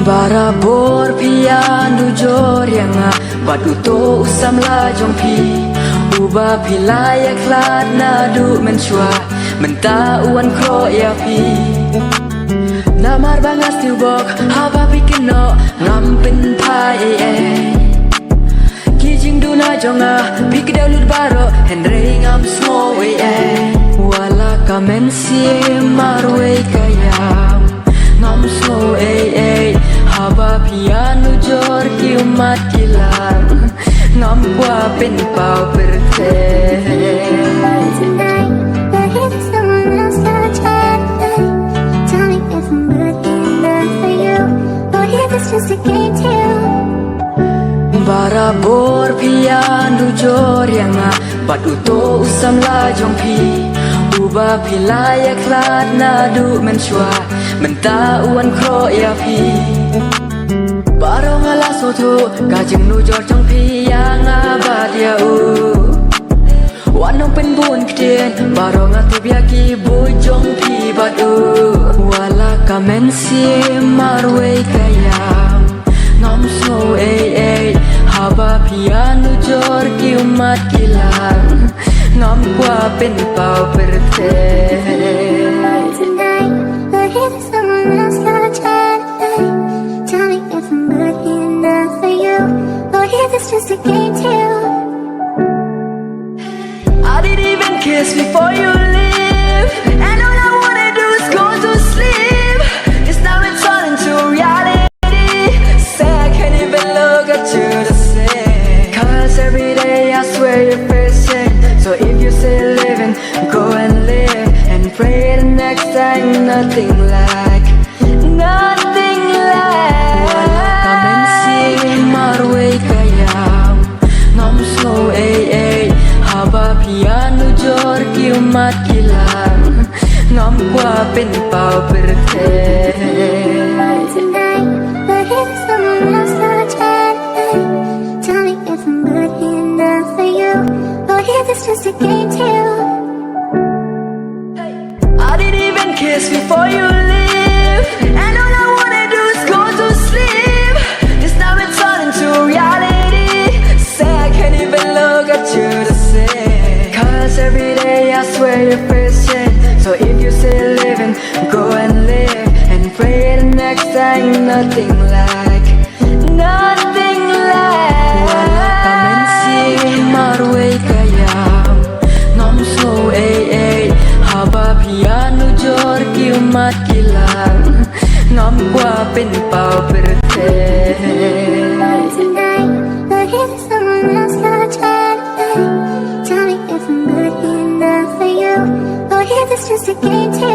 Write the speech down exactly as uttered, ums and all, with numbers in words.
Barabor phi ïanujor ïa nga bad uto u samla jong phi, uba phi la ïakhlad naduh mynshuwa, mynta u wan khroh ïa phi. Namar ba nga sngewbok haba phi kynnoh, ngam pynphai ei ei. Ki jingduna jong nga phi kdew lut baroh, hynrei ngam sngew ei ei. Wat la ka mynsiem marwei ka ïam, ngam sngew ei ei. Haba phi ïanujor ki ummat ki lang, ngam kwah pynpaw pyrthei. Tonight, but if someone else got tried, tell me if I'm good enough for you, or if it's just a game to you. Barabor phi ïanujor ïa nga bad uto u samla jong phi, uba phi la ïakhlad naduh mynshuwa, mynta u wan khroh ïa phi. Baroh nga la sngewthuh ka jingnujor jong phi ïa nga bad ïa u. Wat nym pynbun ktien, baroh nga tip ïa ki buit jong phi bad u. Wat la ka mynsiem marwei ka ïam, ngam sngew ei ei. Haba phi ïanujor ki ummat ki lang, ngam kwah pynpaw pyrthei. Tonight, but if someone else got tried, tell me if I'm good enough for you, or if it's just a game to you. I didn't even kiss before you leave, and all I wanna do is go to sleep. It's now it's all into reality. Say I can't even look at you the same. 'Cause every day I swear you're facing. So if you say leaving, go and live, and pray the next time nothing like, nothing like. Wat la ka mynsiem marwei ka ïam, ngam sngew ei ei. Haba phi ïanujor ki ummat ki lang, ngam kwah pynpaw pyrthei. Tonight, but if someone else got tried, tell me if I'm good enough for you, or if it's just a game to you. I didn't even kiss before you leave, and all I wanna do is go to sleep. It's now it's all into reality. Say I can't even look at you the same. 'Cause every day I swear you're facing. So if you say leaving, go and live, and pray the next time nothing like, nothing like. Wat la ka mynsiem marwei ka ïam, ngam sngew ei ei. Haba phi ïanujor ki ummat ki lang, ngam kwah pynpaw pyrthei. Tonight, but if someone else got tried, tell me if I'm good enough for you, or if it's just a game to